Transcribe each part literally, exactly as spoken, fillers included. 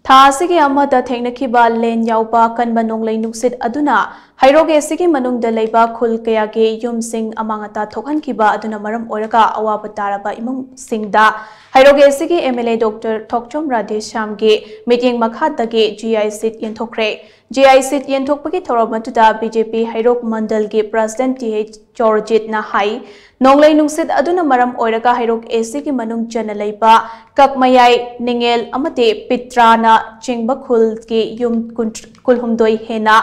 ꯊꯥ ꯑꯁꯤꯒꯤ ꯑꯃꯗ ꯊꯦꯡꯅꯈꯤꯕ ꯂꯦꯟ ꯌꯥꯎꯕ ꯀꯟꯕ ꯅꯣꯡꯂꯩ ꯅꯨꯡꯁꯤꯠ ꯑꯗꯨꯅ ꯍꯩꯔꯣꯛ ꯑꯦꯁꯤꯒꯤ ꯃꯅꯨꯡꯗ ꯂꯩꯕ ꯈꯨꯜ ꯀꯌꯥꯒꯤ ꯌꯨꯝꯁꯤꯡ ꯑꯃꯥꯡ ꯑꯇꯥ ꯊꯣꯛꯍꯟꯈꯤꯕ ꯑꯗꯨꯅ ꯃꯔꯝ ꯑꯣꯏꯔꯒ ꯑꯋꯥꯕ ꯇꯥꯔꯕ ꯏꯃꯨꯡꯁꯤꯡꯗ ꯍꯩꯔꯣꯛ ꯑꯦꯁꯤꯒꯤ ꯑꯦꯝ ꯑꯦꯜ ꯑꯦ ꯗꯣꯛꯇꯔ ꯊꯣꯛꯆꯣꯝ ꯔꯥꯙꯦꯁ꯭ꯌꯥꯝꯒꯤ ꯃꯤꯠꯌꯦꯡ ꯃꯈꯥꯗꯒꯤ ꯖꯤ ꯑꯥꯏ ꯁꯤꯠ ꯌꯦꯟꯊꯣꯛꯈ꯭ꯔꯦ꯫ ꯖꯤ ꯑꯥꯏ ꯁꯤꯠ ꯌꯦꯟꯊꯣꯛꯄꯒꯤ ꯊꯧꯔꯝ ꯑꯗꯨꯗ B J P Heirok ꯃꯟꯗꯜꯒꯤ president T H ꯆꯣꯔꯖꯤꯠꯅ ꯍꯥꯏ, ꯅꯣꯡꯂꯩ ꯅꯨꯡꯁꯤꯠ ꯑꯗꯨꯅ ꯃꯔꯝ ꯑꯣꯏꯔꯒ ꯍꯩꯔꯣꯛ ꯑꯦꯁꯤꯒꯤ ꯃꯅꯨꯡ ꯆꯟꯅ ꯂꯩꯕ ꯀꯛꯃꯌꯥꯏ, ꯅꯤꯡꯉꯦꯜ ꯑꯃꯗꯤ ꯄꯤꯇ꯭ꯔꯥꯅ ꯆꯤꯡꯕ ꯈꯨꯜꯒꯤ ꯌꯨꯝ ꯀꯨꯟ-, ꯀꯨꯟꯍꯨꯝꯗꯣꯏ ꯍꯦꯟꯅ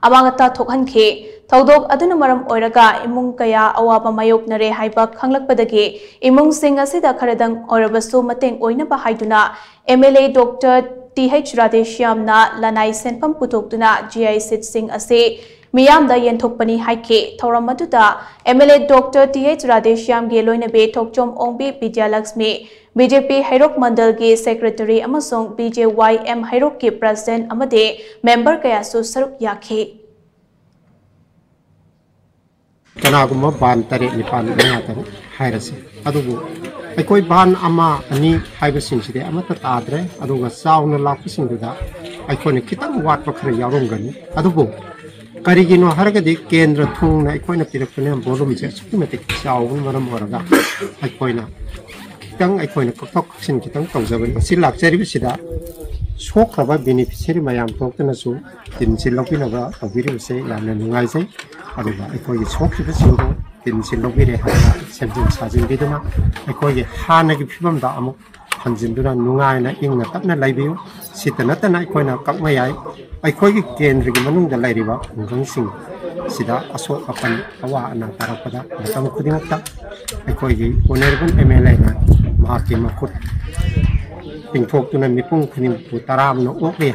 ꯑꯃꯥꯡ ꯑꯇꯥ ꯊꯣꯛꯍꯟꯈꯤ꯫ ꯊꯧꯗꯣꯛ ꯑꯗꯨꯅ ꯃꯔꯝ ꯑꯣꯏꯔꯒ ꯏꯃꯨꯡ ꯀꯌꯥ ꯑꯋꯥꯕ ꯃꯥꯌꯣꯛꯅꯔꯦ ꯍꯥꯏꯕ ꯈꯪꯂꯛꯄꯗꯒꯤ ꯏꯃꯨꯡꯁꯤꯡ ꯑꯁꯤꯗ ꯈꯔꯗꯪ ꯑꯣꯏꯔꯕꯁꯨ ꯃꯇꯦꯡ ꯑꯣꯏꯅꯕ ꯍꯥꯏꯗꯨꯅ M L A doctor T H ꯔꯥꯙꯦꯁ꯭ꯌꯥꯝꯅ ꯂꯅꯥꯏ ꯁꯦꯟꯐꯝ ꯄꯨꯊꯣꯛꯇꯨꯅ ꯖꯤ ꯑꯥꯏ ꯁꯤꯠꯁꯤꯡ ꯑꯁꯤ ꯃꯤꯌꯥꯝꯗ ꯌꯦꯟꯊꯣꯛꯄꯅꯤ ꯍꯥꯏꯈꯤ꯫ ꯊꯧꯔꯝ ꯑꯗꯨꯗ M L A doctor T H ꯔꯥꯙꯦꯁ꯭ꯌꯥꯝꯒꯤ ꯂꯣꯏꯅꯕꯤ ꯊꯣꯛꯆꯣꯝ ꯑꯣꯡꯕꯤ Bidyalakshmi, B J P Heirok ꯃꯟꯗꯜꯒꯤ ꯁꯦꯀ꯭ꯔꯦꯇꯔꯤ ꯑꯃꯁꯨꯡ ꯕꯤ ꯖꯦ ꯋꯥꯏ ꯑꯦꯝ ꯍꯩꯔꯣꯛꯀꯤ ꯄ꯭ꯔꯁꯤꯗꯦꯟꯠ ꯑꯃꯗꯤ ꯃꯦꯝꯕꯔ ꯀꯌꯥꯁꯨ ꯁꯔꯨꯛ ꯌꯥꯈꯤ꯫ ꯀꯅꯥꯒꯨꯝꯕ ꯕꯥꯟ ꯇꯔꯦꯠ ꯅꯤꯄꯥꯜ ꯃꯉꯥ ꯇꯔꯨꯛ ꯍꯥꯏꯔꯁꯤ, ꯑꯗꯨꯕꯨ ꯑꯩꯈꯣꯏ ꯕꯥꯟ ꯑꯃ ꯑꯅꯤ ꯍꯥꯏꯕꯁꯤꯡꯁꯤꯗꯤ ꯑꯃꯠꯇ ꯇꯥꯗ꯭ꯔꯦ꯫ ꯑꯗꯨꯒ ꯆꯥꯎꯅ ꯂꯥꯛꯄꯁꯤꯡꯗꯨꯗ ꯑꯩꯈꯣꯏꯅ ꯈꯤꯇꯪ ꯋꯥꯠꯄ ꯈꯔ ꯌꯥꯎꯔꯝꯒꯅꯤ꯫ ꯑꯗꯨꯕꯨ ꯀꯔꯤꯒꯤꯅꯣ ꯍꯥꯏꯔꯒꯗꯤ ꯀꯦꯟꯗ꯭ꯔ ꯊꯨꯡꯅ ꯑꯩꯈꯣꯏꯅ ꯄꯤꯔꯛꯄꯅꯤꯅ ꯕꯣꯂꯨꯝꯁꯦ ꯑꯁꯨꯛꯀꯤ ꯃꯇꯤꯛ ꯆꯥꯎꯕꯅ ꯃꯔꯝ ꯑꯣꯏꯔꯒ ꯑꯩꯈꯣꯏꯅ ꯈꯤꯇꯪ, ꯑꯩꯈꯣꯏꯅ ꯀꯛꯊꯣꯛ ꯀꯛꯁꯤꯟ ꯈꯤꯇꯪ ꯇꯧꯖꯕꯅꯤ꯫ ꯑꯁꯤ ꯂꯥꯛꯆꯔꯤꯕꯁꯤꯗ ꯁꯣꯛꯈ꯭ꯔꯕ ꯕꯦꯅꯤꯐꯤꯁꯔꯤ ꯃꯌꯥꯝ ꯊꯣꯛꯇꯨꯅꯁꯨ ꯇꯤꯝꯁꯤ ꯂꯧꯕꯤꯅꯕ ꯇꯧꯕꯤꯔꯤꯕꯁꯦ ꯌꯥꯝꯅ ꯅꯨꯡꯉꯥꯏꯖꯩ꯫ ꯑꯗꯨꯒ ꯑꯩꯈꯣꯏꯒꯤ ꯁꯣꯛꯈꯤꯕꯁꯤꯡꯗꯨ ꯇꯤꯝꯁꯤ ꯂꯧꯕꯤꯔꯦ ꯍꯥꯏꯅ ꯁꯦꯝꯖꯤꯟ ꯁꯥꯖꯤꯟꯕꯤꯗꯨꯅ ꯑꯩꯈꯣꯏꯒꯤ ꯍꯥꯟꯅꯒꯤ ꯐꯤꯕꯝꯗ ꯑꯃꯨꯛ ꯍꯟꯖꯤꯟꯗꯨꯅ ꯅꯨꯡꯉꯥꯏꯅ ꯏꯪꯅ ꯇꯞꯅ ꯂꯩꯕꯤꯌꯨ꯫ ꯁꯤꯇ ꯅꯠꯇꯅ ꯑꯩꯈꯣꯏꯅ ꯀꯛꯃꯌꯥꯏ ꯑꯩꯈꯣꯏꯒꯤ ꯀꯦꯟꯗ꯭ꯔꯒꯤ ꯃꯅꯨꯡꯗ ꯂꯩꯔꯤꯕ ꯈꯨꯡꯒꯪꯁꯤꯡ ꯁꯤꯗ ꯑꯁꯣꯛ ꯑꯄꯟ ꯑꯋꯥ ꯑꯅꯥ ꯇꯥꯔꯛꯄꯗ ꯃꯇꯝ ꯈꯨꯗꯤꯡꯃꯛꯇ ꯑꯩꯈꯣꯏꯒꯤ ꯑꯣꯅꯔꯦꯕꯜ ꯑꯦꯝ ꯑꯦꯜ ꯑꯦꯅ ꯃꯍꯥꯛꯀꯤ ꯃꯈꯨꯠ ꯇꯤꯡꯊꯣꯛꯇꯨꯅ ꯃꯤꯄꯨꯝ ꯈꯨꯗꯤꯡꯃꯛꯄꯨ ꯇꯔꯥꯝꯅ ꯑꯣꯛꯂꯤ꯫